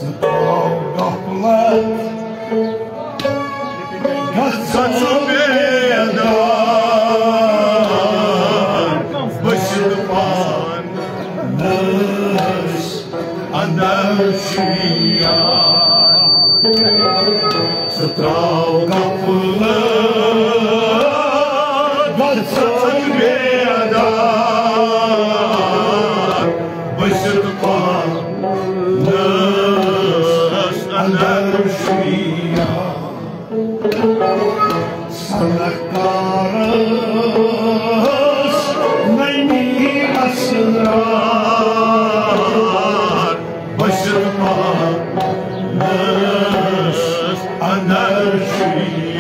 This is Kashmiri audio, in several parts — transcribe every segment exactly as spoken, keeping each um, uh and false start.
ژٕ ترٛاو غفلت، گژھ ژٕ بیدار، بٔسِتھ پانس اندر چھُ یار۔ ژٕ ترٛاو غفلت، گژھ ژٕ بیدار، بٔسِتھ پانس اندر چھُ یار۔ صنعتکارس نمی اسرار، بٔسِتھ پانس اندر چھُ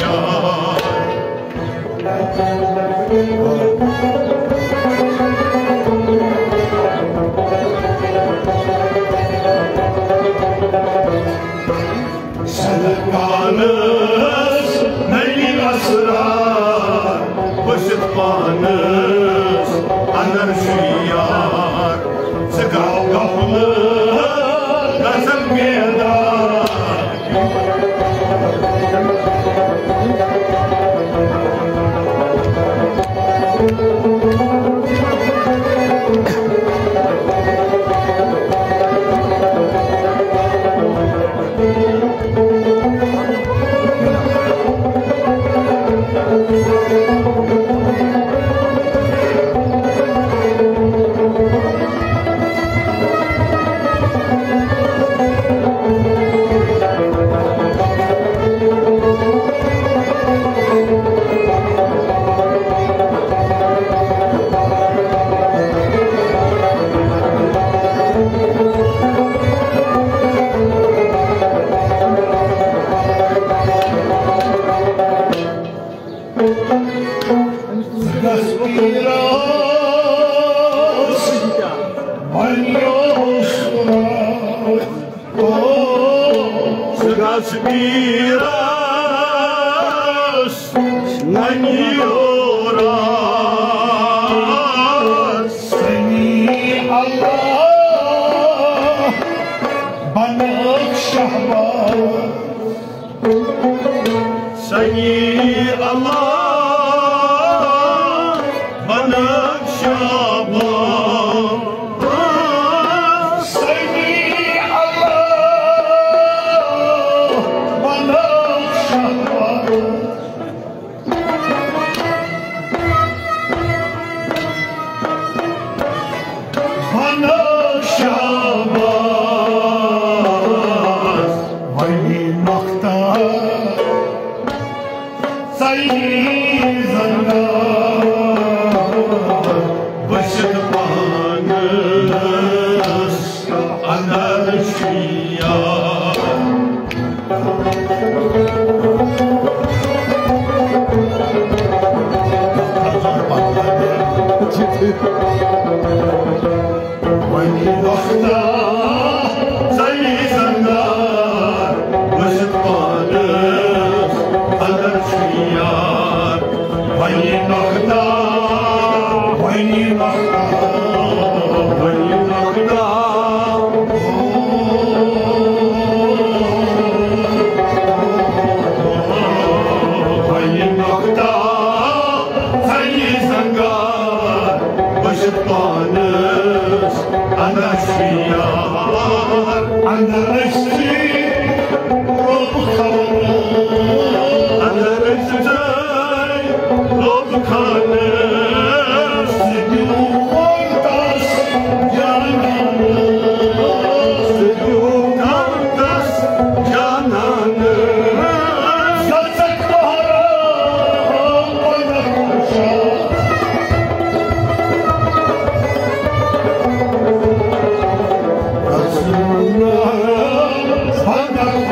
یار۔ صنعتکارس نمی اسرار، بٔسِتھ پانس اندر چھُ یار۔ ژٕ گاو غفلت، گژھ بیدار۔ ژٕ گژھ پیٖرس ننہِ یورس۔ سمیع اللہ بنٲوِکھ شہباز۔ سمیع اللہ بنٲوِکھ شہباز۔ سمیع اللہ بنٲوِکھ شہباز۔ بنٲوِکھ شہباز۔ ولی نۄختہٕ ژَلہِ زنگار، بٔسِتھ پانس اندر چھُ یار۔ وۄنۍ وقتہ ژَلہِ زنگار، بٔسِتھ پانس اندر چھُ یار۔ وۄنۍ نۄختہٕ، وۄنۍ نۄختہٕ، وۄنۍ نۄختہٕ۔ وۄنۍ نۄختہٕ، ژَلہِ زنگار، بٔسِتھ پانس اندر چھُ یار۔ اندر چھُ رۄب خانہٕ۔ اندر چھُ رۄب خانہٕ۔ سُہ دیُت وقتس جانانہٕ۔ سُہ دیُت وقتس جانانہٕ۔ سَزَکھ محرم پنٛداہ شاہ۔ رسول اللہ پنٛداہ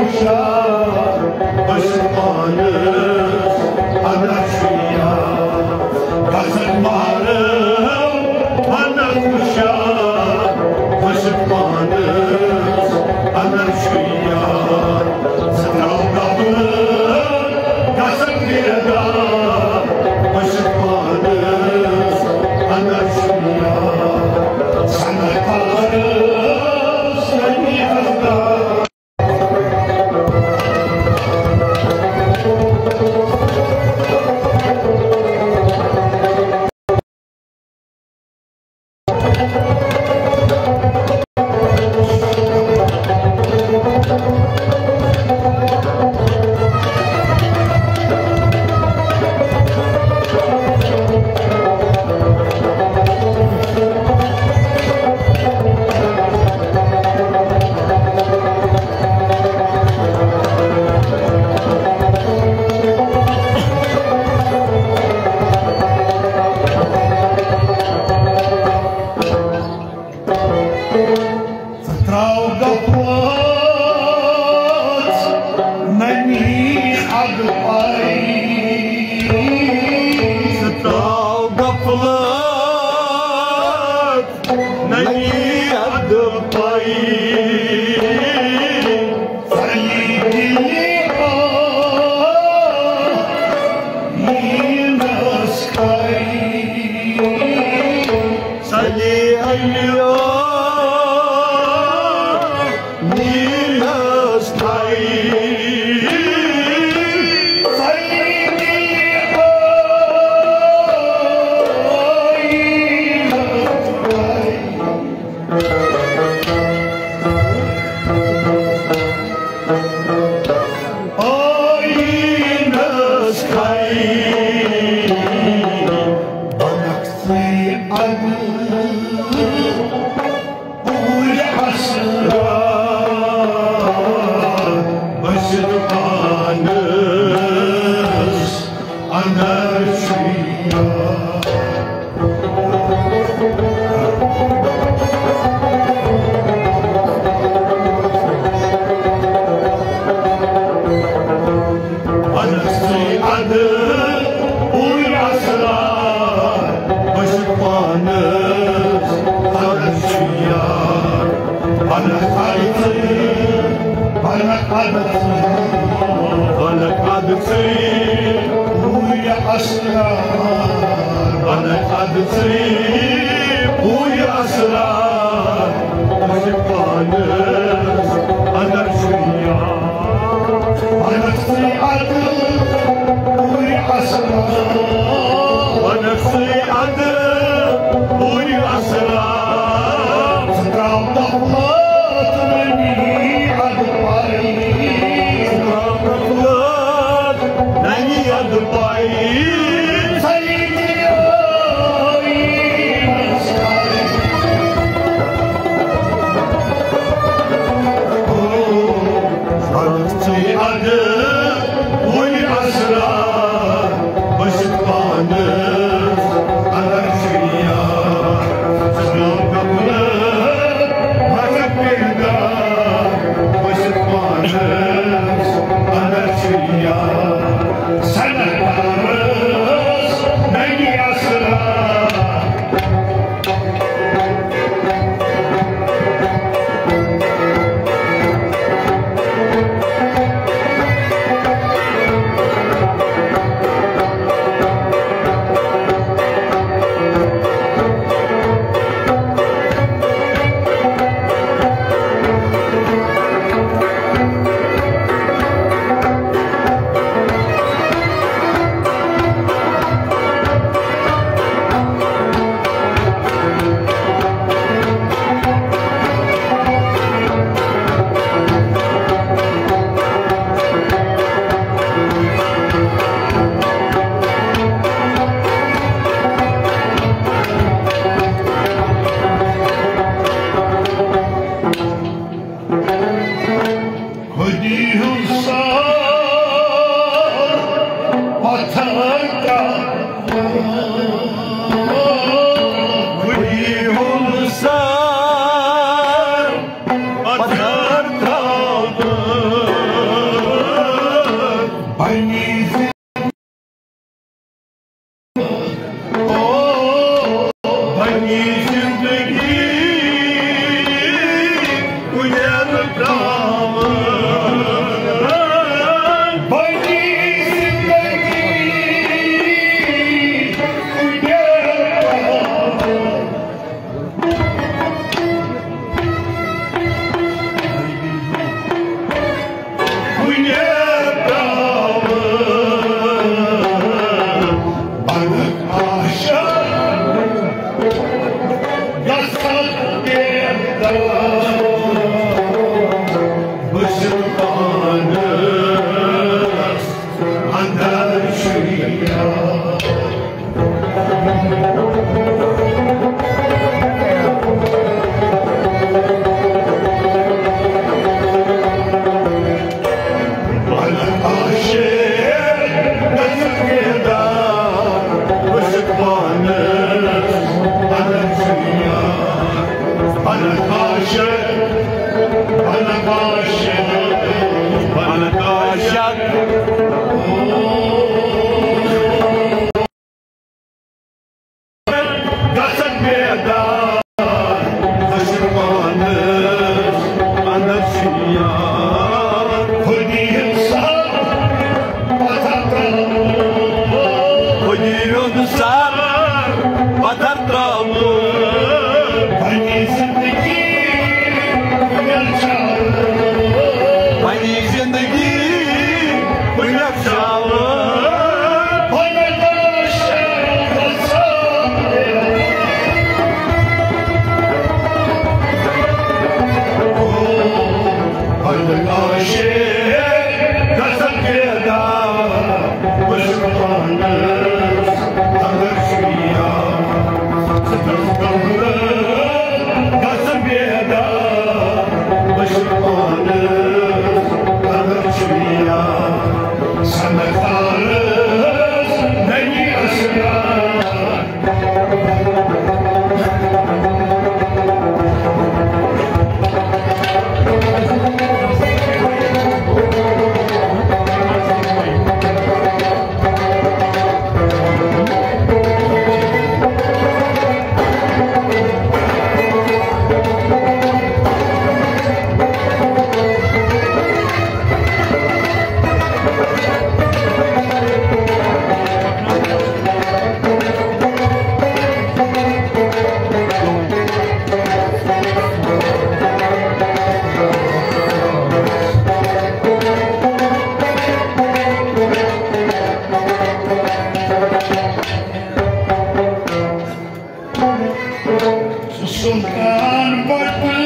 سلطان بٹن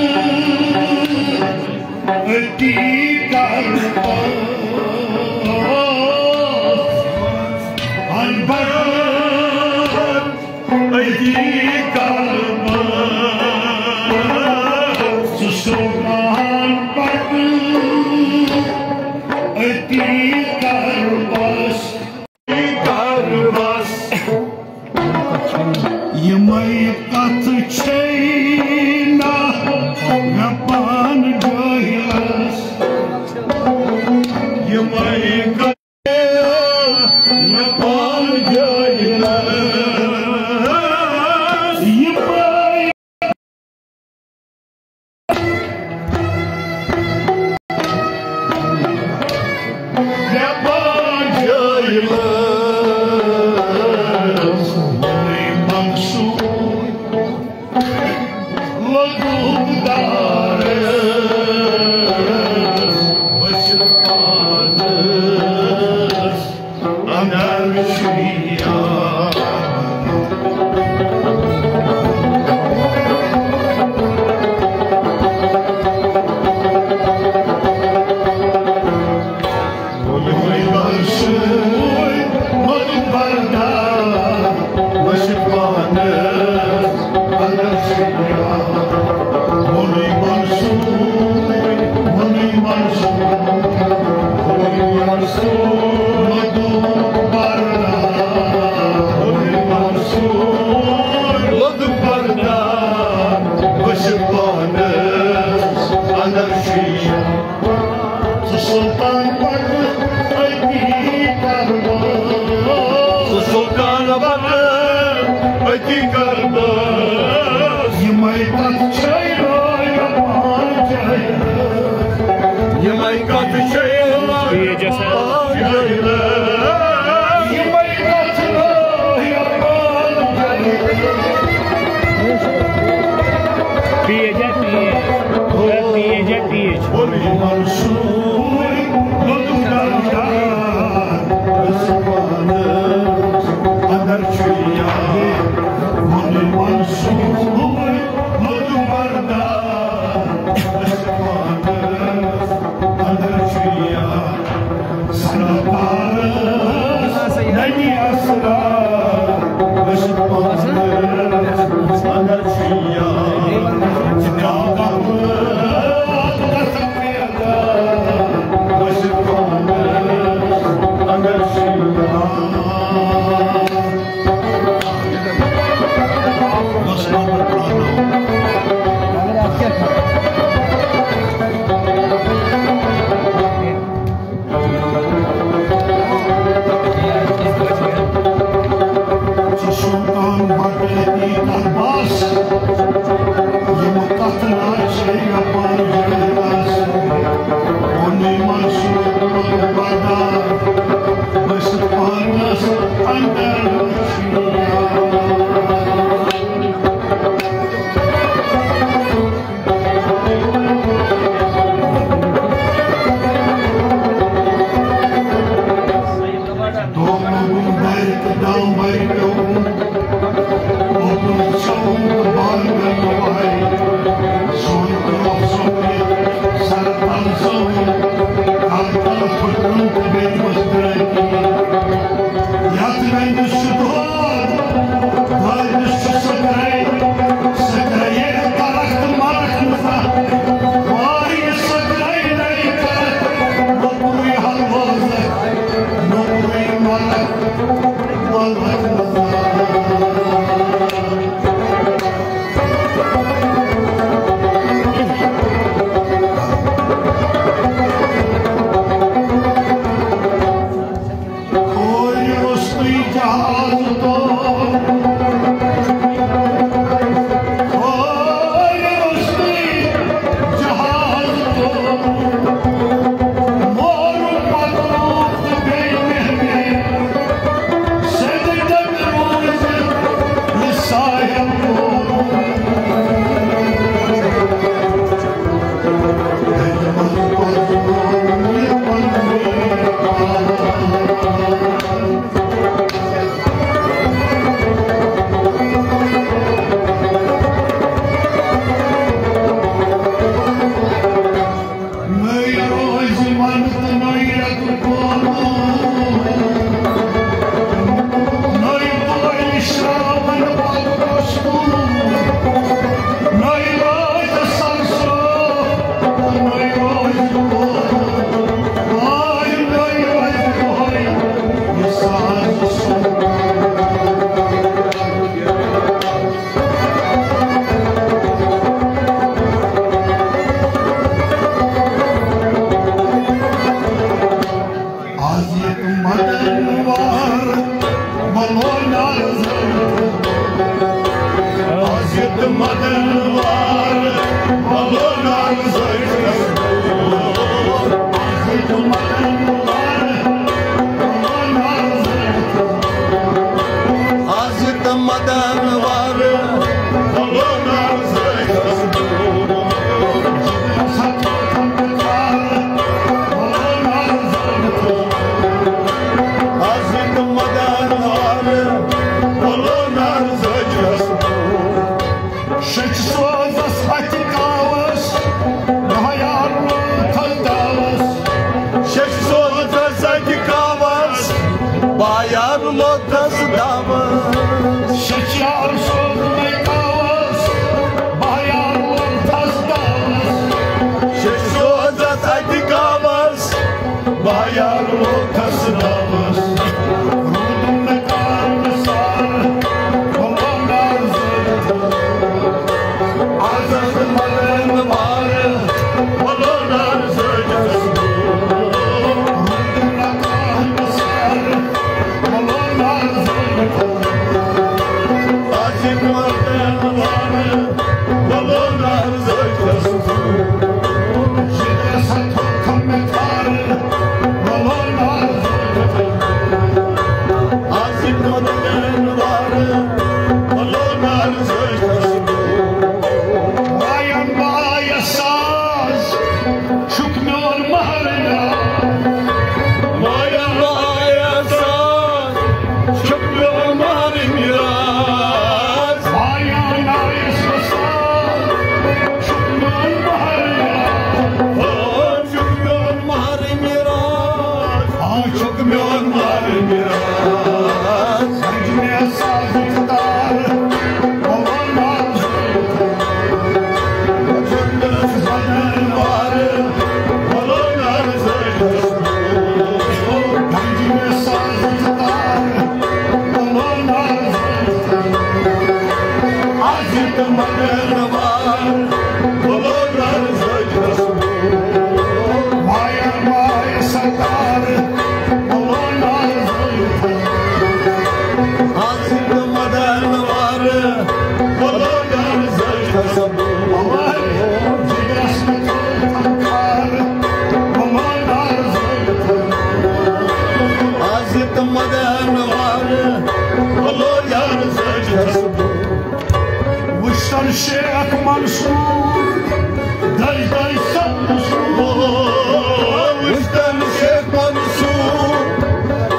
أتی کربس، انبر أتی کربس، سلطان بٹن أتی کربس۔ یِمے کتھٕ چھے نہ مےٚ پانہٕ جٲہلس۔ یِمے کتھٕ مےٚ پانہٕ جٲہلس۔ یِمے سلطان بٹہٕ أتی کربس۔ سلطان بٹہٕ أتی کربس۔ یِمے کتھٕ چھے رٲے پانہٕ جٲہلس۔ یِمے کتھٕ چھے رٲے پانہٕ جٲہلس۔ یِمے کتھٕ چھے رٲے پانہٕ جٲہلس۔ پیج ہے پیج۔ پیج ہے پیج۔ از ییٚتہِ مدن وار، ملو نار زٲلِتھ۔ از ییٚتہِ مدن وار، ملو نار زٲلِتھ۔ از ییٚتہِ مدن وار، ملو نار زٲلِتھ۔ از ییٚتہِ مدن وار، ملو نار زٲلِتھ۔ شیٚچھ سوزس اتھِ کاوس، بہیار لوٚگ تھل داوس۔ شیٚچھ سوزس اتھِ کاوس، بہیار لوٚگ تھس داوس۔ شیٚچھ یار سوز مےٚ کاوس، بہیار لوٚگ تھس داوس۔ شیٚچھ سوزس اتھِ کاوس، بہیار لوٚگ تھس داوس۔ روٗدُم نہٕ کار نہٕ سار، بہٕ لوٚگ نار زٲلِتھ۔ آزاد مدن وار، بہٕ لوٚگ نار زٲلِتھ۔ روٗدُم نہٕ کار نہٕ سار، بہٕ لوٚگ نار زٲلِتھ۔ آزاد مدن وار، بلو نار زٲلِتھ۔ شِدرس تھوٚو تھوٚو مےٚ تھارٕ، بلو نار زٲلِتھ۔ آز یہِ مدن وار، بلو نار زٲلِتھ۔ وایم بایس ساز، چھُکھ میون مہرنہِ راز۔ وایم بایس ساز، چھُکھ میون مہرنہِ راز۔ وایم بایس ساز، چھُکھ میون مہرنہِ راز۔ او، چھُکھ میون مہرنہِ راز۔ او، چھُکھ میون مہرنہِ راز۔ سمجھ مےٚ سازُک تار، بلو نار زٲلِتھ۔ آز یہِ تہٕ مدن وار، بلو یار زٲجَس۔ وٕچھتن شیخ منصور، دٔج دٔج سپدُس نوٗر۔ وٕچھتن شیخ منصور،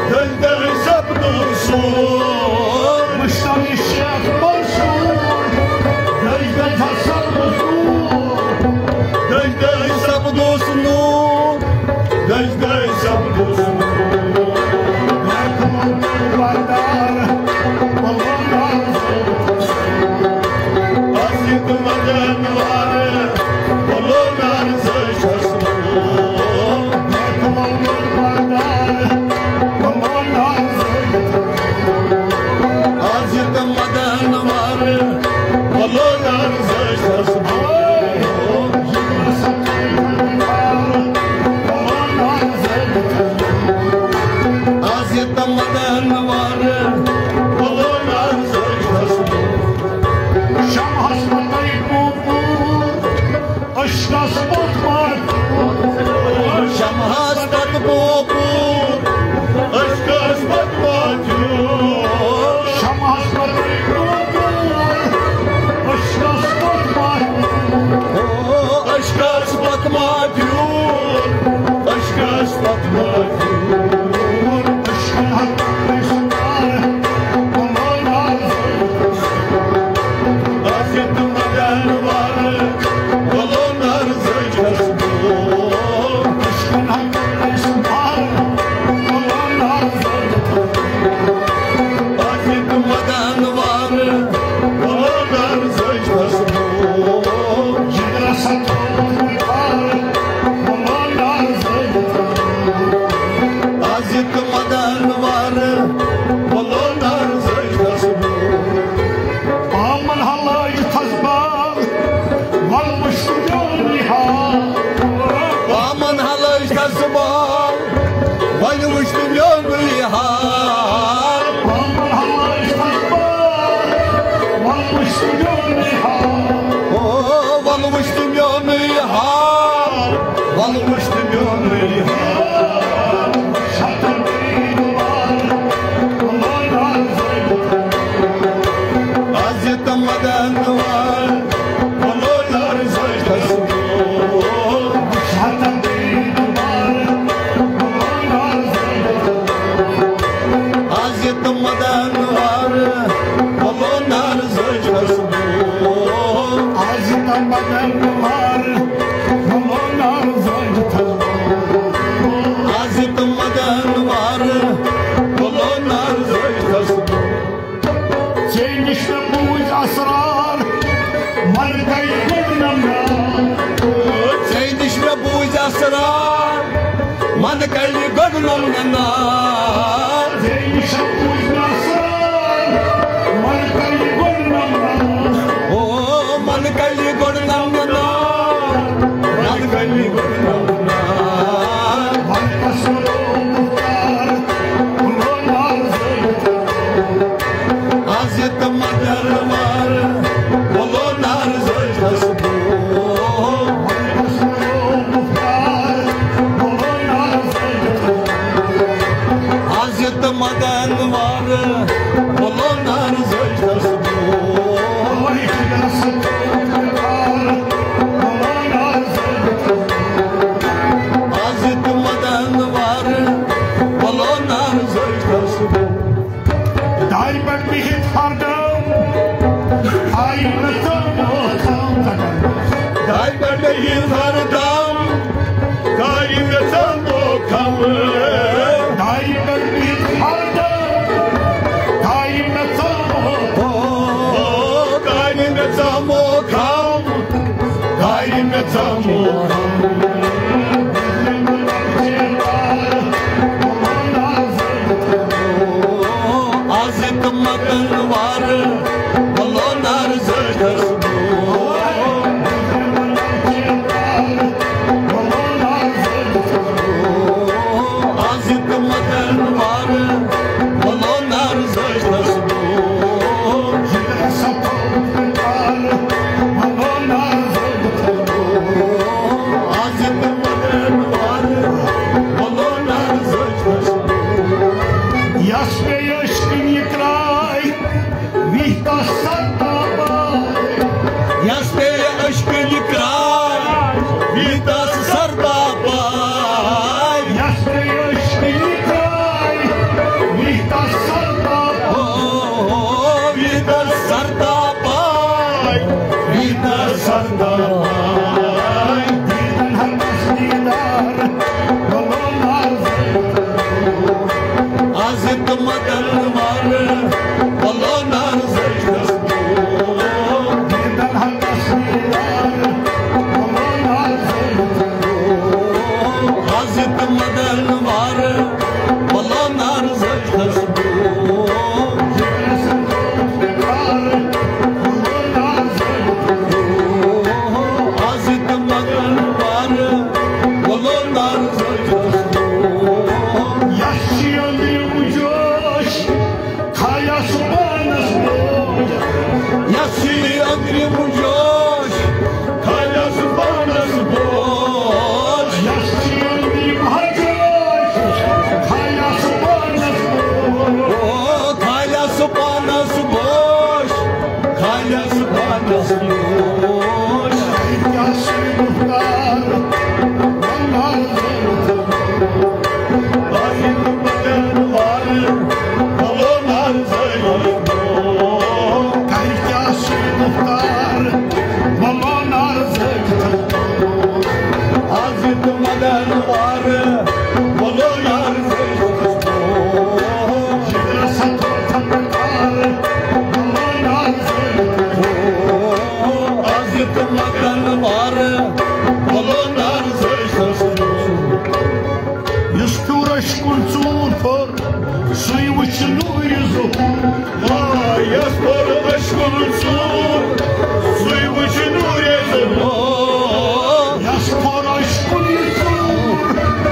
دٔج دٔج سپدُس نوٗر۔ وٕچھتن شیخ منصور، دٔج دٔج سپدُس نوٗر۔ دٔج دٔج سپدُس نوٗر۔ دٔج دٔج سپدُس نوٗر۔ آز یہِ تہٕ مدن وار، بلو نار زٲجَس۔ آز یہِ تہٕ مدن وار، بلو نار زٲجَس۔ آز یہِ تہٕ مدن وار، بلو نار زٲجَس۔ شمعس پتَے پوٚپُر، عشقس پتہٕ ماتیُر۔ شمعس پتہٕ پوٚپُر، عشقس پتہٕ ماتیُر۔ شمعس پتَے پوٚپُر، عشقس پتہٕ ماتیُر۔ او، عشقس پتہٕ ماتیُر، عشقس پتہٕ ماتیُر۔ عشقن حق آز یہِ تہٕ مدن وار، بلو نار زٲجَس۔ آز یہِ تہٕ مدن وار، بلو نار زٲجَس۔ تسبا، وۄنۍ وٕچھ تہٕ میونُے حال۔ او، وۄنۍ وٕچھ تہٕ میونُے حال، وۄنۍ وٕچھ تہٕ میونُے حال۔ از یہِ تہٕ مدن وار، بولو نار زوج تسبو۔ از یہِ تہٕ مدن وار، بولو نار زوج تسبو۔ از یہِ تہٕ مدن وار، بولو نار زوج تسبو۔ از یہِ تہٕ مدن وار، بولو نار زوج تسبو۔ ژےٚ نِش مےٚ بوٗزۍ اسرار، من کَرِ گۄڈٕ نمنار۔ ژےٚ نِش مےٚ بوٗزۍ اسرار، من کَرِ گۄڈٕ نمنار۔ ژےٚ نِش مےٚ بوٗزۍ اسرار، من کَرِ گۄڈٕ نمنار۔ او، من کَرِ گۄڈٕ نمنار، من کَرِ گۄڈٕ نمنار۔ من کَرِ گۄڈٕ نمنار۔ از یہِ تہٕ مدن وار، بولو نار زوج تسبو۔ از یہِ تہٕ مدن وار، بولو نار زوج تسبو۔ از یہِ تہٕ مدن وار، بولو نار زوج تسبو۔ دارِ پٮ۪ٹھ بِہِتھ ہردم، آیہِ مےٚ ژامُت کھم۔ دارِ پٮ۪ٹھ بِہِتھ ہردم، کارِ مےٚ ژامُت کھم۔ دارِ پٮ۪ٹھ بِہِتھ ہردم، کارِ مےٚ ژامُت۔ او، کارِ مےٚ ژامُت کھم۔ کارِ مےٚ ژامُت کھم۔ از یہِ تہٕ مدن وار، بولو نار زوج تسبو۔ از یہِ تہٕ مدن وار، بولو نار زوج تسبو۔ از یہِ تہٕ مدن وار، بولو نار زوج تسبو۔ یس پیٚیہِ عشقٕنۍ یہِ کراے، ویہہ تس سرتاپاے۔ یس پیٚیہِ عشقٕنۍ یہِ کراے، ویہہ تس سرتاپاے۔ یس پیٚیہِ عشقٕنۍ یہِ کراے، ویہہ تس سرتاپاے۔ او، ویہہ تس سرتاپاے، ویہہ تس سرتاپاے۔ دیدن حقس دیدار، بولو نار زوج تسبو۔ از یہِ تہٕ مدن وار، بولو نار زوج تسبو۔ دیدن حقس دیدار، بولو نار زوج تسبو۔ از یہِ تہٕ مدن وار، بولو نار زوج تسبو۔ از یہِ تہٕ مدن وار، بولو نار زوج تسبو۔ یس چھِ أنٛدرِم جوش، کھالٮ۪س پانس بوج۔ یس چھِ أنٛدرِم جوش، کھالٮ۪س پانس بوج۔ یس چھِ أنٛدرِم جوش، کھالٮ۪س پانس بوج۔ او، کھالٮ۪س پانس بوج، کھالٮ۪س پانس بوج۔ کیٛاہ چھِ مُختار، بنگال۔ یُس پھیوٗر عشقُن ژوٗر پھوٚر، سُے وٕچھِ نوٗرِ ظہوٗر۔ آ، یَس پھوٚر عشقُن ژوٗر، سُے وٕچھِ نوٗرِ ظہوٗر۔ یَس پھوٚر عشقُن یہِ ژوٗر،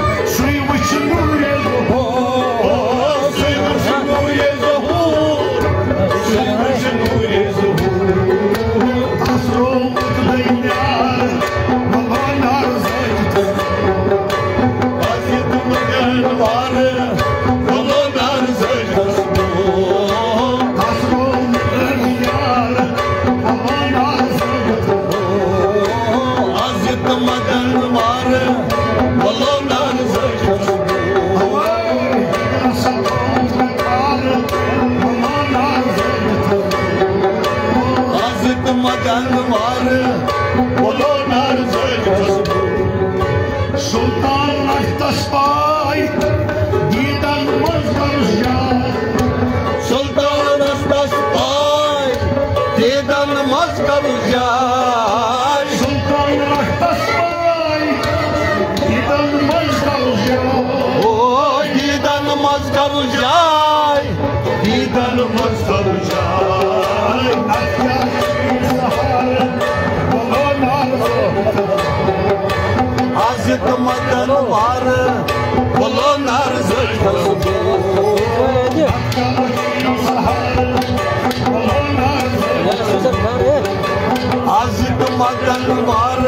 سلطان رٹس پاے، دیدن منٛز کرُس جاے۔ سلطانس تس پاے، دیدن منٛز کرُس جاے۔ سلطان رٹس پاے، دیدن منٛز کرُس جاے۔ او دیدن منٛز کرُس جاے۔ دیدن منٛز کرُس جاے۔ نتہٕ کیٛاہ چھُ یہِ سہارٕ؟ بولو نعرٕ۔ عزت مدن وار، بولو نعرٕ۔ عزت مدن وار،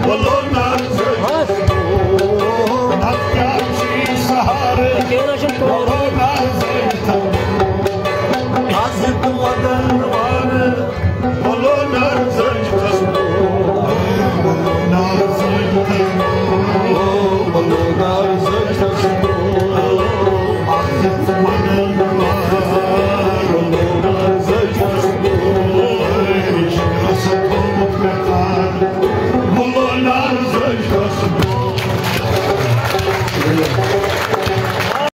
بولو نعرٕ۔ نتہٕ کیٛاہ چھُ یہِ سہارٕ؟